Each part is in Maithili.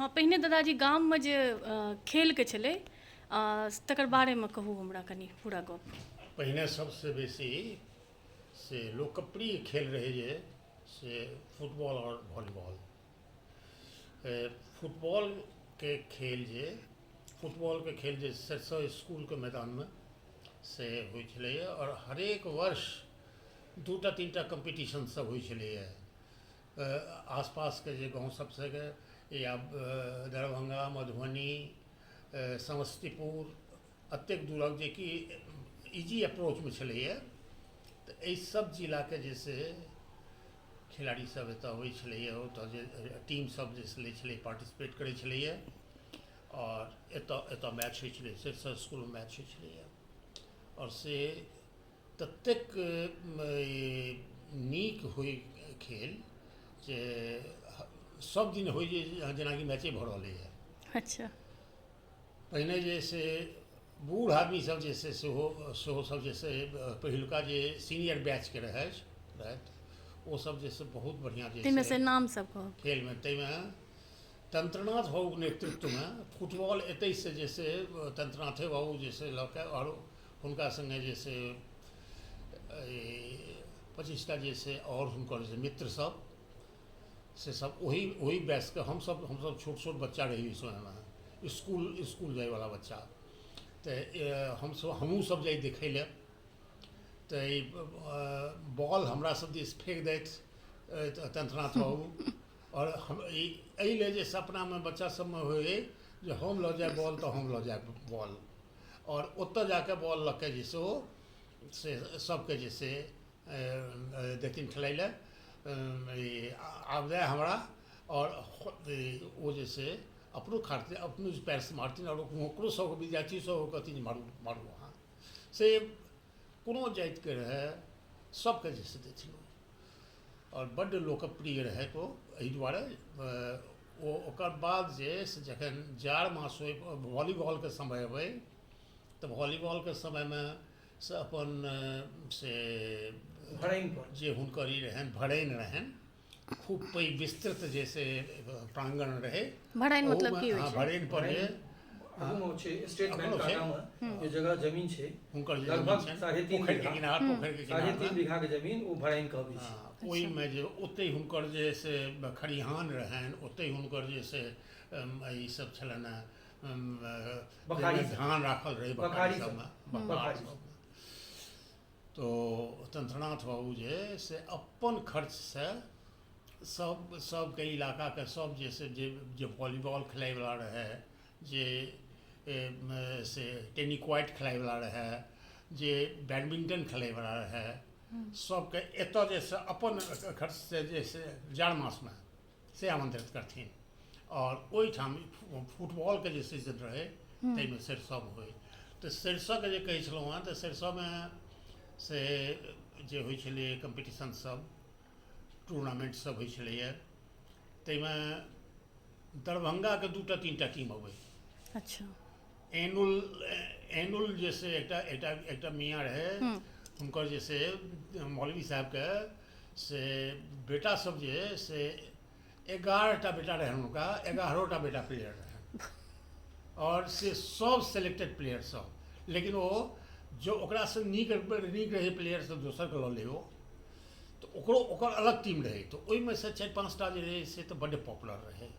हँ, पहिने दादाजी गाममे जे खेलके छलै तकर बारेमे कहू हमरा कनि पूरा गप। पहिने सबसँ बेसी से लोकप्रिय खेल रहै जे से फुटबॉल आओर वॉलीबॉल। फुटबॉलके खेल जे फुटबॉलके खेल जे सरिसव इसकुलके मैदानमे से होइ छलैए आओर हरेक वर्ष दूटा तीनटा कम्पीटिशन सब होइ छलैए। आसपासके जे गाँव सबसँ या दरभङ्गा, मधुबनी, समस्तीपुर एतेक दूरक जेकि इजी अप्रोचमे छलैए, तऽ एहि सब जिलाके जे से खेलाड़ी सब एतऽ अबै छलैए, ओतऽ जे टीम सब जे लै छलै पार्टिसिपेट करै छलैए आओर एतऽ एतऽ मैच होइ छलै, सरिसव इसकुलमे मैच होइ छलैए आओर से ततेक नीक होइ खेल जे सब दिन होइ जे जेनाकि मैचे भऽ रहलैए। अच्छा। पहिने जे से बूढ़ आदमी सब जे से सेहो सेहो सब जे से पहिलुका जे सीनियर बैचके रहथि ओ सब जे से बहुत बढ़िआँ जे ताहिमे से नाम सब कहब। खेलमे ताहिमे तंत्रनाथ बाबूके नेतृत्वमे फुटबॉल एतहिसँ जे से तंत्रनाथे बाबू जे से लऽ कऽ आओर हुनका सङ्गे जे से 25टा जे से आओर हुनकर जे मित्र सब से सब ओही ओही बैचके हमसब छोट छोट बच्चा रही ओहि समयमे, इसकुल इसकुल जाइवला बच्चा, तऽ हमसब हमहूँ सब जाइ देखै लए, तऽ ई बॉल हमरा सब दिस फेक दैथ तंत्रनाथ बाबू आओर हम एहि लए जे सपनामे बच्चा सबमे होइ जे हम लऽ जायब बॉल तऽ हम लऽ जायब बॉल, आओर ओतऽ जाकऽ बॉल लऽ कऽ जे से ओ से सबके जे से देथिन खेलाइ लए, आब जाय हमरा आओर ओ जे से अपनो खाथिन अपनो पैरसँ मारथिन आओर ओकरो सबके विद्यार्थी सबके कहथिन जे मारू मारू अहाँ, से कोनो जातिके रहै सबके जे से देथिन ओ, आओर बड्ड लोकप्रिय रहथि ओ एहि दुआरे। ओ ओकर बाद जे से जखन जाड़ मास होइ वॉलीबॉलके समय अबै तऽ वॉलीबॉलके समयमे से अपन से जे हुनकर ई रहनि भरैन रहनि खूब पैघ विस्तृत जे से प्रांगण रहै। भरैन मतलब की होइ छै? भरैन पर जे आगूमे छै स्टेट बैंक के आगाँमे जे जगह जमीन छै हुनकर जे जमीन लगभग छनि 3.5 पोखरिके बीघा किनार पोखरिके साढ़े तीन किनारमे बीघा के जमीन ओ भराइन कहबै छै। ओहिमे जे ओतहि हुनकर जे से खरिहान रहनि, ओतहि हुनकर जे से ई सब छलनि हेँ बखारी जाहिमे धान राखल रहै बखारी बखारी सबमे सब बखार बखारी सबमे। तो तंत्रनाथ बाबू जे से अपन खर्चसँ सब सबके इलाकाके सब जे से जे जे वॉलीबॉल खेलाइवला रहै, जे से टेनिक्वाइट खेलाइवला रहै, जे बैडमिंटन खेलाइवला रहै, सबके एतऽ जे से अपन खर्चसँ जे से जाड़ मासमे से आमंत्रित करथिन आओर ओहिठाम फुटबॉलके जे सीजन रहै ताहिमे सरिसब होइ। तऽ सरिसबके जे कहै छलहुँ हेँ तऽ सरिसबमे से जे होइ छलै कम्पीटिशन सब टूर्नामेंट सब होइ छलैए ताहिमे दरभंगाके 2टा 3टा टीम अबै। अच्छा। एनुल एनुल जे से एकटा एकटा एकटा मियाँ रहै हुनकर जे से मौलवी साहबके से बेटा सब जे से 11टा बेटा रहनि हुनका, 11टा बेटा प्लेयर रहनि आओर से सब सेलेक्टेड प्लेयर सब, लेकिन ओ जो ओकरासँ नीक नीक रहै प्लेयर सब दोसरके लऽ लै ओ, तऽ ओकरो ओकर अलग टीम रहै, तऽ ओहिमे से 4-5टा जे रहै से तऽ बड्ड पॉपुलर रहै।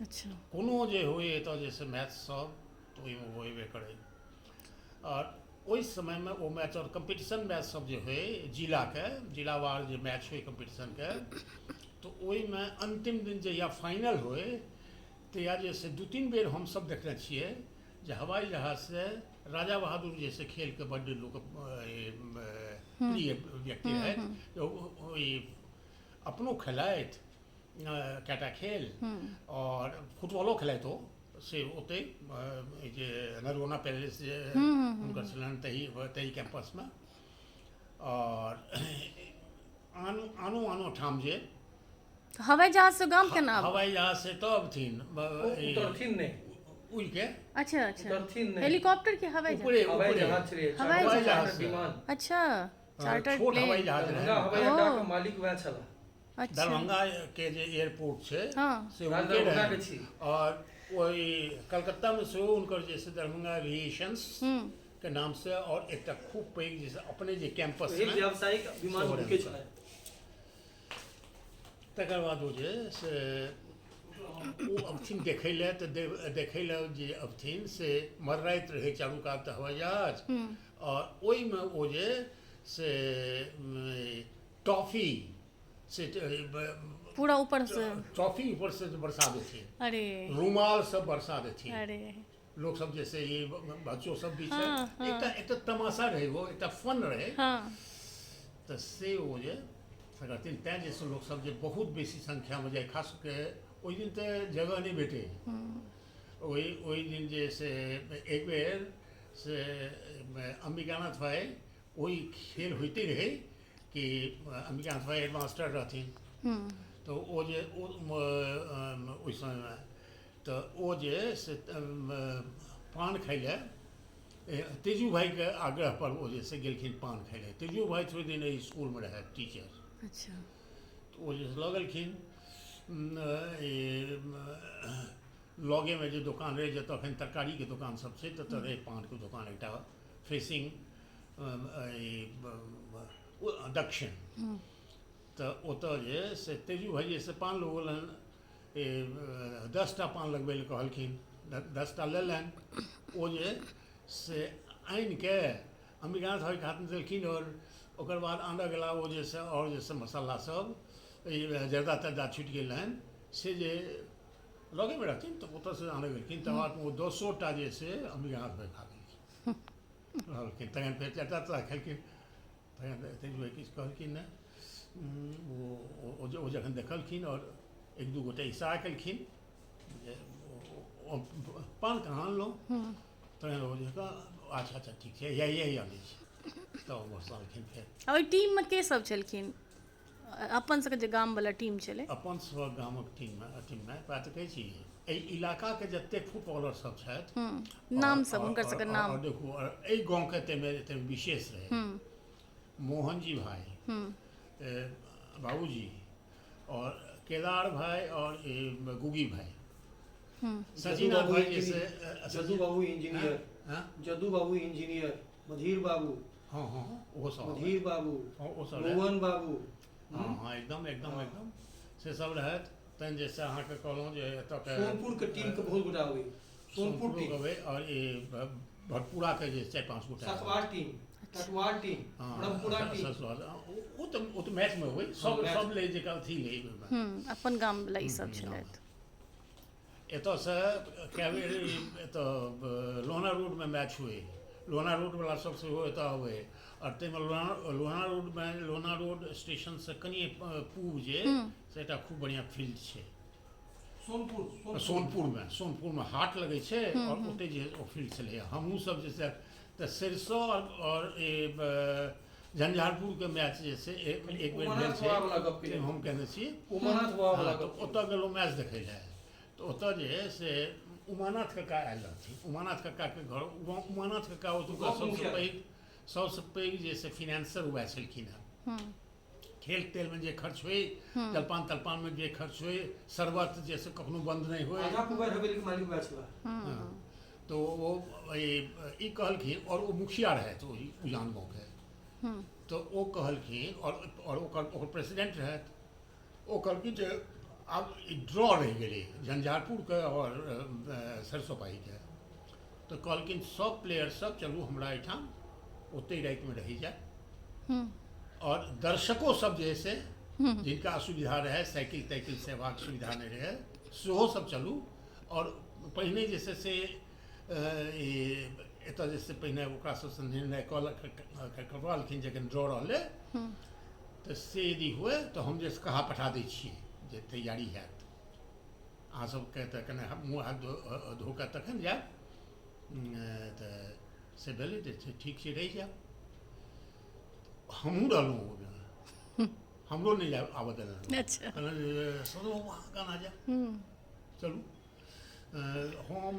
अच्छा। कोनो जे होइ एतऽ जे से मैच सब तऽ ओहिमे ओ अयबे करै आओर ओहि समयमे ओ मैच आओर कम्पीटिशन मैच सब जे होइ जिलाके जिलावार जे मैच होइ कम्पीटिशनके तऽ ओहिमे अन्तिम दिन जहिया फाइनल होइ तहिया जे से 2-3 बेर हमसब देखने छियै जे हवाई जहाजसँ राजा बहादुर जे से खेलके बड्ड लोक प्रिय व्यक्ति रहथि, ओहि अपनो खेलाथि कएटा खेल आओर फुटबॉलो खेलाइत ओ से ओतहि जे नरगोना पैलेस जे हुनकर छलनि तही तही कैम्पसमे आओर आनो आनो आनो ठाम जे हवाई जहाजसँ गाम केना आबै? हवाई जहाजसँ तऽ अबथिन उतरथिन नहि उड़िके। अच्छा अच्छा। उतरथिन नहि। हेलीकॉप्टर के हवाई जहाज? ऊपरे हवाई ऊपरे जहाज छलै, हवाई चार्टर्ड जहाज। विमान। अच्छा, चार्टर्ड छोट हवाई प्लेन। जहाज दरभंगा रहै। हवाई अड्डाके मालिक वएह छलाह। अच्छा। दरभंगा के जे एयरपोर्ट छै से राज हुनके दरभंगा के रहनि। छी। आओर ओहि कलकत्तामे सेहो हुनकर जे छै दरभंगा एविएशंस के नाम से, आओर एकटा खूब पैघ जे छै अपने जे कैंपस एक मे व्यावसायिक विमान सेहो हुनके रहनि। छलनि। तकर बाद ओ जे से ओ अबथिन देखै लए, तऽ देखै लए जे अबथिन से मर्राइत रहै चारू कात हवाई जहाज, आओर ओहिमे ओ जे से टॉफी से पूरा ऊपर से टॉफी ऊपर से बरसा देथिन, अरे रुमाल सब बरसा देथिन। अरे लोक सब जैसे ई बच्चो सब भी छै, हाँ, हाँ। एकटा एकटा तमाशा रहै, ओ एकटा फन रहै। तऽ से ओ जे से करथिन, तैँ जे से लोकसब जे बहुत बेसी संख्यामे जाइ, खास कऽ ओहि दिन तऽ जगह नहि भेटै। ओहि ओहि दिन जे से एक बेर से अंबिकानाथ भाई, ओहि खेल होइते रहै कि अंबिकानाथ भाई हेडमास्टर रहथिन, तऽ ओ जे ओ ओहि समयमे तऽ ओ जे से पान खाइ लए तेजू भाईके आग्रह पर ओ जे से गेलखिन पान खाइ लए। तेजू भाई थोड़े दिन एहि स्कूलमे रहै टीचर। तऽ ओ जे लऽ गेलखिन लगेमे जे दोकान रहै, जतऽ एखन तरकारीके दोकान सब छै, ततऽ रहै पानके दोकान एकटा फेसिंग दक्षिण। तऽ ओतऽ जे से तेजू भाई जे से पान लगौलनि, 10टा पान लगबै लए कहलखिन, 10टा लेलनि। ओ जे से आनिके अंबिकानाथ भाइके हाथमे देलखिन, आओर ओकर बाद आनऽ गेला ओ जे से आओर जे से मसाला सब जर्दा तर्दा छुटि गेल रहनि, से जे लगेमे रहथिन तऽ ओतऽसँ आनऽ गेलखिन। तकर बाद ओ 10टा जे से अंबिकानाथ भाइ खा गेलखिन रहलखिन। तखन फेर 4टा तर्दा खेलखिन। तखन तेजू भाइ किछु कहलखिन नहि। ओ जखन देखलखिन आओर 1-2 गोटे इशारा केलखिन जे पान कहाँ अनलहुँ, तखन ओ जे अच्छा अच्छा ठीक छै, यही यही अनै छी, तब ओ बसलखिन फेर। ओहि टीममे के सब छलखिन? अपन सबके जे गामवला टीम छलै। अपन सब गामक टीममे बात कहै छी, एहि इलाकाके जतेक फुटबॉलर सब छथि, नाम सब हुनकर सबके नाम। आओर देखू, एहि गाँवके ताहिमे ताहिमे विशेष रहै मोहन जी भाई, बाबूजी, और केदार भाई, और गुगी भाई, सचिनाथ भाई जैसे जदू बाबू इंजीनियर, जदू बाबू इंजीनियर, मधीर बाबू, हाँ हाँ वो सब, मधीर बाबू, वो सब, मोहन बाबू, हाँ हाँ एकदम एकदम एकदम से सब रहत। तहन जैसे अहाँके कहलहुँ जे एतऽ सोनपुर के टीम के बहुत गोटा अबै, सोनपुर टीम अबै, और ई भटपुरा के जे 4-5 गोटा, सतवार टीम, तटवार टीम, ब्रह्मपुरा टीम, ओ तऽ मैचमे होइ सब सब ले जे अथी ले अपन गाम वाला ई सब छलथि। एतऽसँ कए बेर एतऽ लोहना रोडमे मैच हुए, लोहना रोडवला सब सेहो एतऽ अबै, आओर ताहिमे लोहना रोडमे लोहना रोड स्टेशनसँ कनि पूब जे से एकटा खूब बढ़िआँ फील्ड छै सोनपुर, सोनपुरमे, सोनपुरमे हाट लगै छै, आओर ओतहि जे ओ फील्ड छलैए। हमहूँ सब जे से तऽ सरिसो आओर झंझारपुरके मैच जे से एक बेर भेल छै, हम कहने छी ओतऽ गेलहुँ मैच देखै लए। तऽ ओतऽ जे से उमानाथ कक्का आयल रहथिन। उमानाथ कक्काके घर, उमानाथ कक्का ओतुका सबसँ पैघ जे से फिनेंसर उएह छलखिन हेँ। खेल तेलमे जे खर्च होइ, जलपान तलपानमे जे खर्च होइ, शरबत जे से कखनो बंद नहि होइ। तो ओ ई कहलखिन, और ओ मुखिया रहथि ओहि उजान गाँवके, तऽ ओ कहलखिन, और ओकर प्रेसिडेंट रहथि, ओ कहलखिन जे आब ड्रॉ रहि गेलै झंझारपुरके आओर सरिसोपाहीके, तऽ कहलखिन सब प्लेयर सब चलू हमरा एहिठाम ओतहि रातिमे रहि जाय, और दर्शको सब जे से जिनका असुविधा रहै, साइकिल ताइकिल से अयबाक सुविधा नहि रहै, सेहो सब चलू। और पहिने जे छै से एतऽ जे से पहिने ओकरा सबसँ निर्णय करवालखिन जखन ड्रॉ रहलै, तऽ से यदि हुए तऽ हम जे कहा पठा दै छियै जे तैयारी हैत, अहाँ सबके तऽ कने मुँह हाथ धो कऽ तखन जायब। तऽ से भेलै तऽ ठीक छै रहि जायब। हमहूँ रहलहुँ ओहिमे, हमरो नहि आबऽ देलनि, कहलनि सदो अहाँ केना जायब, चलू। हम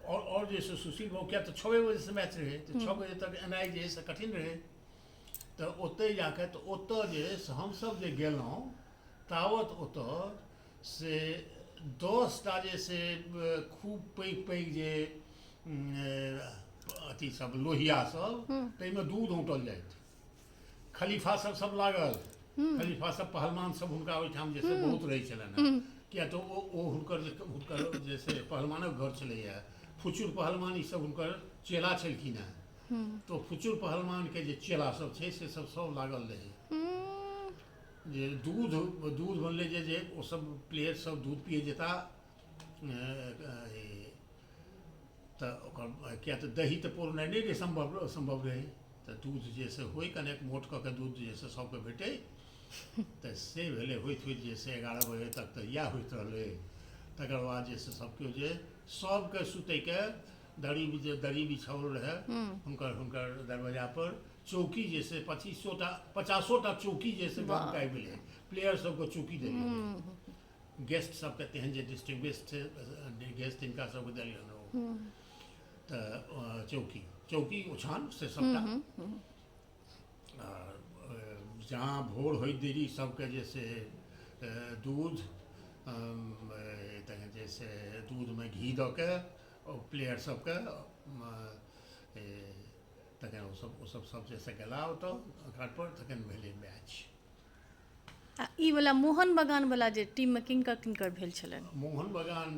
और जे से सुशील बाबू, किया तऽ 6 बजेसँ मैच रहै, तऽ 6 बजे तक एनाइ जे से कठिन रहै, तऽ ओतहि जाकऽ तऽ ओतऽ जे से हमसब जे गेलहुँ तावत ओतऽ से 10टा जे से खूब पैघ पैघ जे अथी सब लोहिया सब ताहिमे दूध औंटल जाइत, खलीफा सब सब लागल, खलीफा सब पहलवान सब हुनका ओहिठाम जे से बहुत रहै छलनि हेँ, किया तऽ ओ हुनकर जे से पहलवानक घर छलैए, फुचुर पहलवान ई सब हुनकर चेला छलखिन हेँ, तऽ फुचुर पहलवानके जे चेला सब छै से सब सब लागल रहै जे दूध दूध बनलै जे जे ओ सब प्लेयर सब दूध पिए जेता, तऽ ओकर किया तऽ दही तऽ पौरनाइ नहि रहै सम्भव सम्भव रहै, तऽ दूध जे से होइ कनेक मोट कऽ के दूध जे से सबके भेटै, तऽ से भेलै होइत होइत जे से 11 बजे तक तऽ इएह होइत रहलै। तकर बाद जे से सब केओ जे सबके सुतैके दरी जे दरी बिछाओल रहै हुनकर हुनकर दरवाजा पर चौकी जे से 25टा 50टा चौकी जे से गामके आबि गेलै, प्लेयर सबके चौकी देल गेलै, गेस्ट सबके तेहन जे डिस्टिंग्विश्ड गेस्ट तिनका सबके देल गेल तऽ चौकी चौकी ओछान से सबटा। जहाँ भोर होइत देरी सबके जे से दूध तखन जे से दूधमे घी दऽ के प्लेयर सबके तखन ओसब सब जे से गेला ओतऽ घाट पर, तखन भेलै मैच। आ ई वाला मोहन बगान वाला जे टीम में किनकर किनकर भेल छलनि? मोहन बगान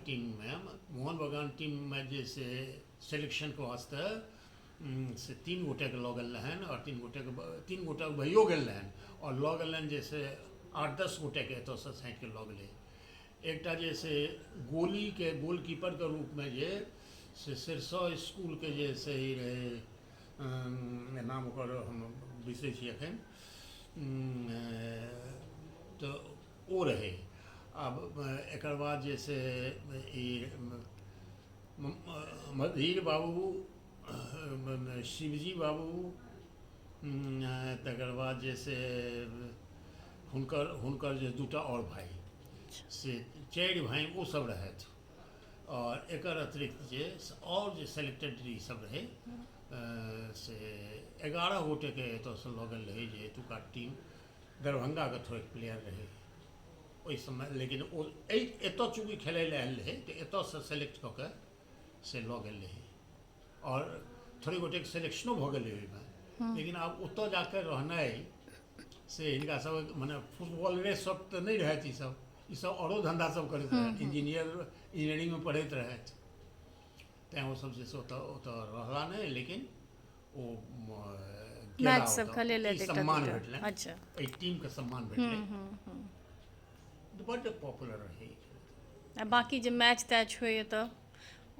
टीम में, मोहन बगान टीम में जे से सिलेक्शन के वास्ते से 3 गोटेके लऽ गेल रहनि, आओर 3 गोटेके भइयो गेल रहनि, आओर लऽ गेलनि जे से 8-10 गोटेके एतऽसँ छाँटिके लऽ गेलै। एकटा जे से गोलीके गोलकीपरके रूपमे जे से सिरसा स्कूलके जे से ई रहै, नाम ओकर हम बिसरै छी एखन, तऽ ओ रहै। आब एकर बाद जे से ई मधीर बाबू, शिवजी बाबू, तकर बाद जे से हुनकर हुनकर जे 2टा आओर भाइ से 4 भाइ ओ सब रहथि। और एकर अतिरिक्त जे आओर जे सेलेक्टेड ई सब रहै से 11 गोटेके एतऽसँ लऽ गेल रहै जे एतुका टीम दरभंगाके थोड़े प्लेयर रहै ओहि समय, लेकिन ओ एतऽ चूँकि खेलै लए आयल रहै तऽ एतऽसँ सेलेक्ट कऽ के से लऽ गेल रहै, और थोड़े गोटेके सेलेक्शनो भऽ गेलै ओहिमे, लेकिन आब ओतऽ जाके रहनाइ से हिनका सब मने फुटबॉलरे सब तऽ नहि रहथि, ईसब औरो धन्धा सब करैत रहथि, इंजीनियरिंगमे पढ़ैत रहथि, तैँ ओ सब जे से ओतऽ ओतऽ रहला नहि, लेकिन ओ मैच सब खेलेलथि, सम्मान भेटलनि, अच्छा एहि टीमके सम्मान भेटलै, बड्ड पॉपुलर रहै। आ बाकी जे मैच तैच होइए तऽ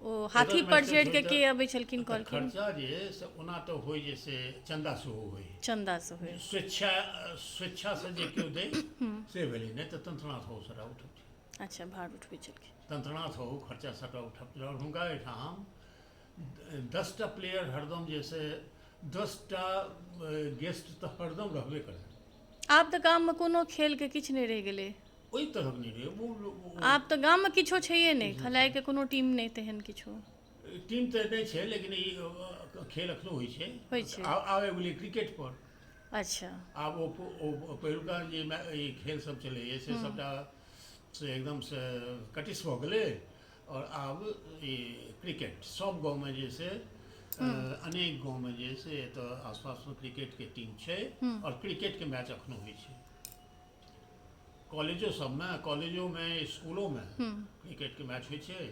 ओ हाथी पर चढ़ि के के अबै छलखिन कहलखिन? खर्चा जे से ओना तऽ होइ जे से चंदा सेहो होइ, चंदा से होइ, स्वेच्छा स्वेच्छा से जे केओ दै से भेलै, नहि तऽ तंत्रनाथ हो सबटा उठबै। अच्छा, भार उठबै छलखिन। तंत्रनाथ हो खर्चा सबटा उठबै। और हुनका एहिठाम 10टा प्लेयर हरदम जे से 10टा गेस्ट तऽ हरदम रहबे करै। आब तऽ गाममे कोनो खेलके किछु नहि रहि गेलै, ओहि तरहक नहि रहै। आब तऽ गाममे किछो छैहे नहि, खेलाइके कोनो टीम नहि, तेहन किछो टीम तऽ नहि छै, लेकिन ई खेल एखनो होइ छै, होइ छै। आब आबि गेलै क्रिकेट पर। अच्छा, आब ओ पहिलुका जे ई खेल सब चलैए से सबटा से एकदम से कटिस भऽ गेलै, और आब ई क्रिकेट सब गाँवमे जे से अनेक गाँवमे जे से एतऽ आसपासमे क्रिकेटके टीम छै, और क्रिकेटके मैच एखनो होइ छै कॉलेजो सबमे, कॉलेजोमे स्कूलोमे क्रिकेटके मैच होइ छै,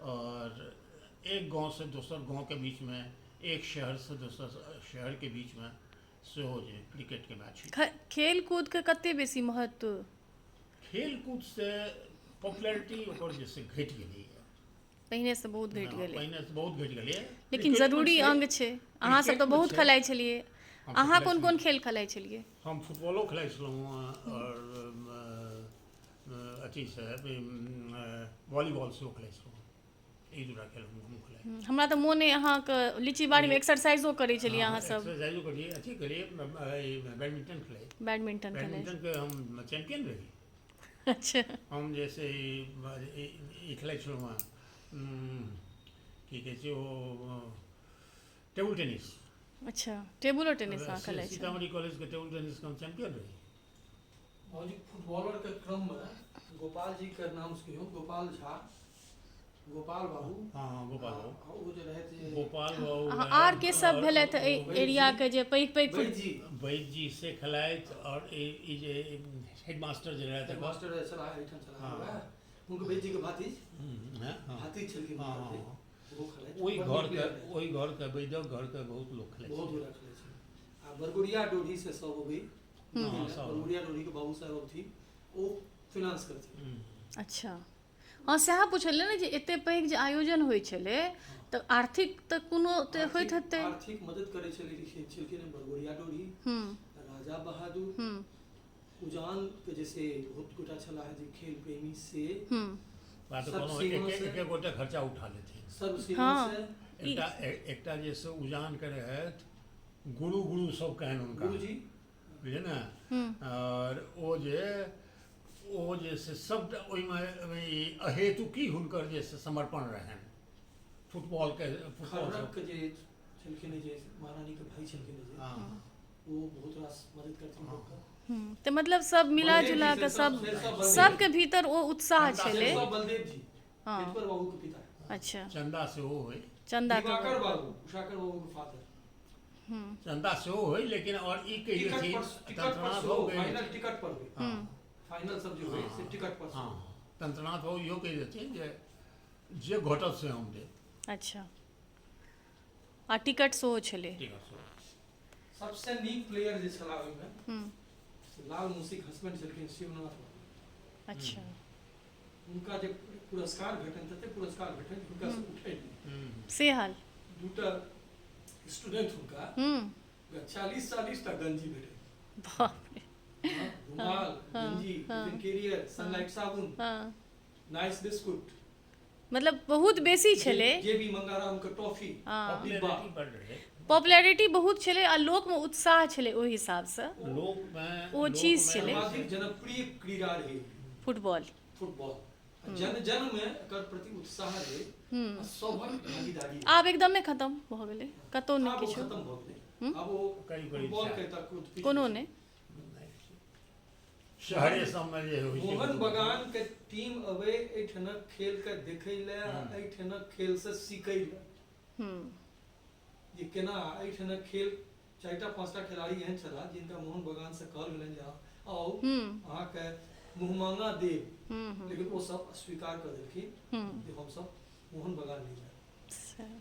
और एक गाँव से दोसर गाँवके बीचमे, एक शहर से दोसर शहरके बीचमे सेहो जे क्रिकेटके मैच होइ छै। खेल कूदके कते बेसी महत्व? खेल कूद से पॉपुलैरिटी ओकर जे से घटि गेलैए, पहिने से बहुत घटि गेलै, पहिने से बहुत घटि गेलैए, लेकिन जरूरी अंग छै। अहाँ सब तऽ बहुत खेलाइ छलियै, अहाँ कोन कोन खेल खेलाइ छलियै? हम फुटबॉलो खेलाइ छलहुँ और अथीसँ वॉलीबॉल सेहो खेलाइ छलहुँ, ई दूटा खेल हमहूँ खेलाइ। हमरा तऽ मोन अइ अहाँके लीची बाड़ीमे एक्सरसाइजो करै छलियै अहाँ सब? एक्सरसाइजो करियै, अथी करियै, बैडमिंटन खेलाइ। बैडमिंटन खेलाइ। बैडमिंटनके हम चैम्पियन रही। अच्छा। हम जे से ई खेलाइ छलहुँ हेँ, की कहै छै ओ टेबुल टेनिस। अच्छा, टेबुलो टेनिस अहाँ खेलाइ छलियै? सीतामढ़ी कॉलेजके टेबुल टेनिसके हम चैम्पियन रही। बाबूजी फुटबॉलर के क्रम में गोपाल जी के नाम से कहियौ, गोपाल झा, गोपाल बाबू। हँ, गोपाल बाबू। ओ जे रहथि गोपाल बाबू। आर के सब भेलथि एहि एरियाके जे पैघ पैघ? वैद्य जी। वैद्य जी से खेलाइत, आओर ई जे हेडमास्टर जे रहथि एकर। मास्टर छलाह एहिठाम छलाह। हँ। हुनकर वैद्य जी के भातिज। हँ। भातिज छलखिन। हँ। हुनकर जे, हँ। ओहो खेलाइत। ओहि बड़ नीक घरके player रहै। ओहि घरके, वैद्यक घरके बहुत लोक खेलाइत बहुत छलै। गोटा खेलै छै आ बरगुड़िया डोढ़ी से सब अबै। हँ, सब। बरगुड़िया डोढ़ी के बाबू साहेब अबथिन, ओ फिनांस करथिन। अच्छा, हँ, सएह पुछलियै ने जे एते पैघ जे आयोजन होइ छलै तऽ आर्थिक तऽ कोनो तऽ होइत हेतै? आर्थिक मदद करै छलखिन छलखिन बरगुड़िया डोढ़ी, राजा बहादुर, उजान के जैसे बहुत गोटा छलाह जे खेल प्रेमी से। बात सब कहलहुँ, सीमा एक से- एक गोटे खर्चा उठा लेथिन। सब सीमा से। एकटा जे से उजानके रहथि, गुरु गुरु सब कहनि हुनका। गुरुजी। बुझलियै ने? आओर ओ जे से सबटा ओहिमे ई अहेतुकी हुनकर जे से समर्पण रहनि फुटबॉलके, फुटबॉल। खर्रक के जे छलखिन, जे महारानी के भाई छलखिन जे, ओ बहुत रास मदद करथिन लोकके। तऽ मतलब सब मिला बलदेव जी जुला से कऽ सब से सब बलदेव। सबके भीतर ओ उत्साह चन्दा छलै। से सब बलदेव जी, पेटवर बाबू के पिता। चन्दा सेहो होइ। चन्दा के। दिवाकर बाबू, उषाकर बाबू के फादर। चन्दा सेहो होइ, लेकिन आओर ई कहि टिकट देथिन पर, टिकट पर तंत्रनाथ सेहो बाबू कहि फाइनल देथिन। टिकट पर हुए। फाइनल सब जे हुए से टिकट पर। हँ, तंत्रनाथ बाबू इहो कहि देथिन जे जे घटत से हम देब। अच्छा, आ टिकट सेहो छलै? टिकट सेहो। सबसे नीक प्लेयर जे छलाह ओहिमे से लाल मुसीक हस्बैंड छलखिन, शिवनाथ बाबू। हुनका जे पुरस्कार भेटनि, तते पुरस्कार भेटनि, हुनका से उठै नहि। से हाल। दूटा स्टूडेंट हुनका 40-40 टा गंजी भेटै। बाप रे। रुमाल, गंजी, कैरियर, सनलाइट साबुन, नाइस बिस्कुट। मतलब बहुत बेसी छलै। जे भी मंगाराम के टॉफी, डिब्बा। पॉपुलैरिटी बड रहै। पॉपुलैरिटी बहुत छलै आ लोकमे उत्साह छलै ओहि हिसाबसँ। लोकमे ओ चीज छलै। सर्वाधिक जनप्रिय क्रीड़ा रहै। फुटबॉल। फुटबॉल। जन जन मे एकर प्रति उत्साह रहै आ सभक भागीदारी रहै। आब एकदमे खतम भऽ गेलै, कतहु नहि आब ओ किछु। खतम भऽ गेलै, आब ओ करीब करीब फुटबॉल सएह। के तक किछु कोनो नहि। शहरे सबमे जे होइ छै। मोहन बगान के टीम अबै एहिठामक खेल के देखै लए आ एहिठामक खेल से सीखै लए जे केना एहिठामक खेल। चारिटा पांचटा खिलाड़ी एहन छलाह जिनका मोहन बगान से कहल गेलनि जे आउ, अहाँके मुँहमांगा देब, लेकिन ओ सब अस्वीकार कऽ देलखिन जे हमसब मोहन बगान नहि जायब। सएह।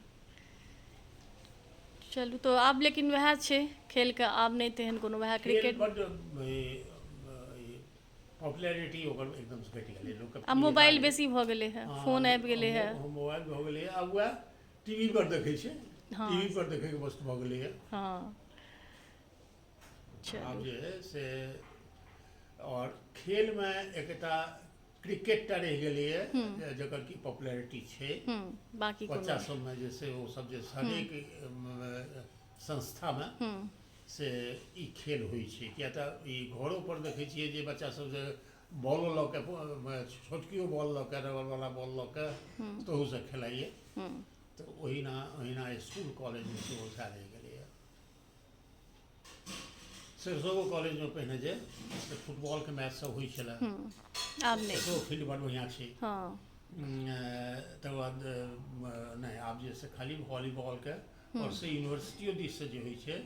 चलू, तऽ आब लेकिन वएह छै, खेलके आब नहि तेहन कोनो वएह खेल क्रिकेट। बड्ड पॉपुलैरिटी ओकर एकदम से घटि गेलै लोकके। आ मोबाइल बेसी भऽ गेलै हे, फोन आबि गेलै हे। मोबाइल भऽ गेलै, आब वएह टीवी पर देखै छै। टीवी पर देखैके वस्तु भऽ गेलैए। आब चलू। जे है से आओर खेलमे एकटा क्रिकेट टा रहि गेलैए जकर की पॉपुलैरिटी छै। बाकी कोनो बच्चा सबमे जे छै, ओ सब जे हरेक संस्थामे से ई खेल होइ छै, किया तऽ ई घरो पर देखै छियै जे बच्चा सब जे बॉलो लऽ के, छोटकियो बॉल लऽ के, रबड़ वाला बॉल लऽ के तहूसँ खेलाइए। तऽ ओहिना ओहिना स्कूल कॉलेजमे सेहो सएह रहि गेलैए। सरिसोवो कॉलेजमे पहिने जे से फुटबॉलके मैच सब होइ छलै। आब नहि। सेहो फील्ड बड़ बढ़िआँ छै। तकर बाद नहि, आब जे से खाली वॉलीबॉलके, आओर से यूनिवर्सिटियो दिससँ जे होइ छै,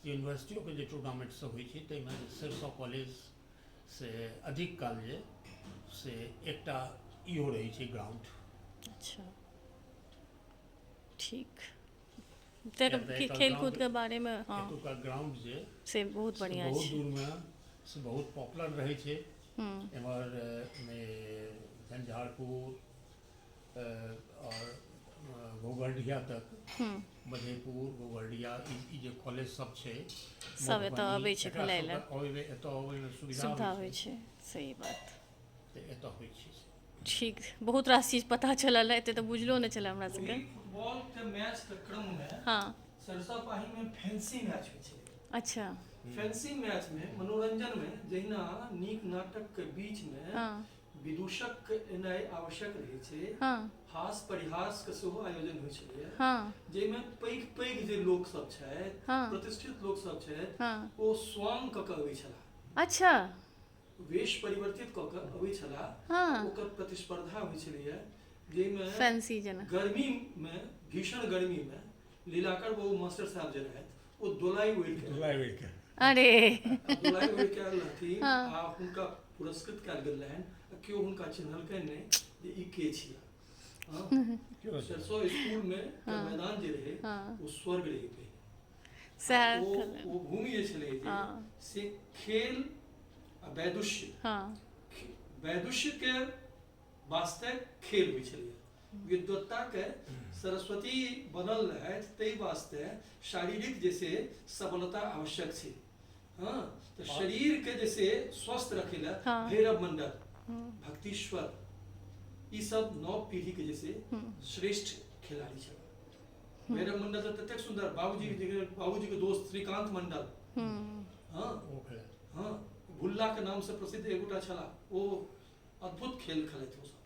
यूनिवर्सिटियोके जे टूर्नामेंट सब होइ छै, ताहिमे जे सरिसव कॉलेज से अधिक काल जे से एकटा इहो रहै छै ग्राउंड। अच्छा, ठीक। तऽ किया तऽ एकर खेलकूदके बारेमे, हँ। एतुका ग्राउंड जे से बहुत से बढ़िआँ बहुत छै। दूरमे से बहुत पॉपुलर रहै छै। एम्हर मे झंझारपुर आओर घोघरडीहा तक, मधेपुर, घोघरडीहा, ई ई जे कॉलेज सब छै, सब एतऽ मधुबनी, अबै छै एकरा खेलाइ लए। सबके अबैमे, एतऽ अबैमे सुविधा सुविधा होइ होइ छै। छै, सही बात। तऽ एतऽ होइ छै। ठीक, बहुत रास चीज पता चलल है, एते तऽ बुझलो नहि छलै हमरा सबके। ओहि फुटबॉल के मैच के क्रम मे सरसो पाही में फेंसी मैच होइ छै। फेंसी मैच में मनोरंजन में जहिना नीक नाटक के बीच में विदूषक के एनाइ आवश्यक रहै छै, हास परिहास के सेहो आयोजन होइ छलैए, जाहिमे पैघ पैघ जे लोक सब छथि, प्रतिष्ठित लोक सब छथि, ओ स्वांग कऽ के अबै छलाह। वेश परिवर्तित कऽ कऽ अबै छलाह। ओकर प्रतिस्पर्धा होइ छलैया जाहिमे फैंसी जेना। गर्मी मे, भीषण गर्मी मे लीलाकर बाबू मास्टर साहब जे रहथि ओ दोलाई ओढ़ि के, दोलाई ओढ़ि के, अरे दोलाई ओढ़ि के आयल रहथिन आ हुनका पुरस्कृत कयल गेल रहनि आ केओ हुनका चिन्हलकनि नहि जे ई के छिया। सरसो स्कूल में के मैदान जे रहे ओ स्वर्ग रहे पहिने। सएह ओ छलै। ओ भूमि जे छलै जे से खेल आ वैदुष्य, वैदुष्य के वास्ते खेल होइ छलै। विद्वत्ता के सरस्वती बनल रहथि ताहि वास्ते शारीरिक जे से सबलता आवश्यक छै। हँ, तऽ शरीर के जे से स्वस्थ रखै लए भैरव मंडल, भक्तिश्वर, ई सब नव पीढ़ी के जे से श्रेष्ठ खिलाड़ी छल। भैरव मंडल तऽ ततेक सुंदर, बाबूजी बाबूजी के दोस्त श्रीकांत मंडल, हँ हँ, भुल्ला के नाम से प्रसिद्ध एगोटा छलाह, ओ अद्भुत खेल खेलैत ओ सब।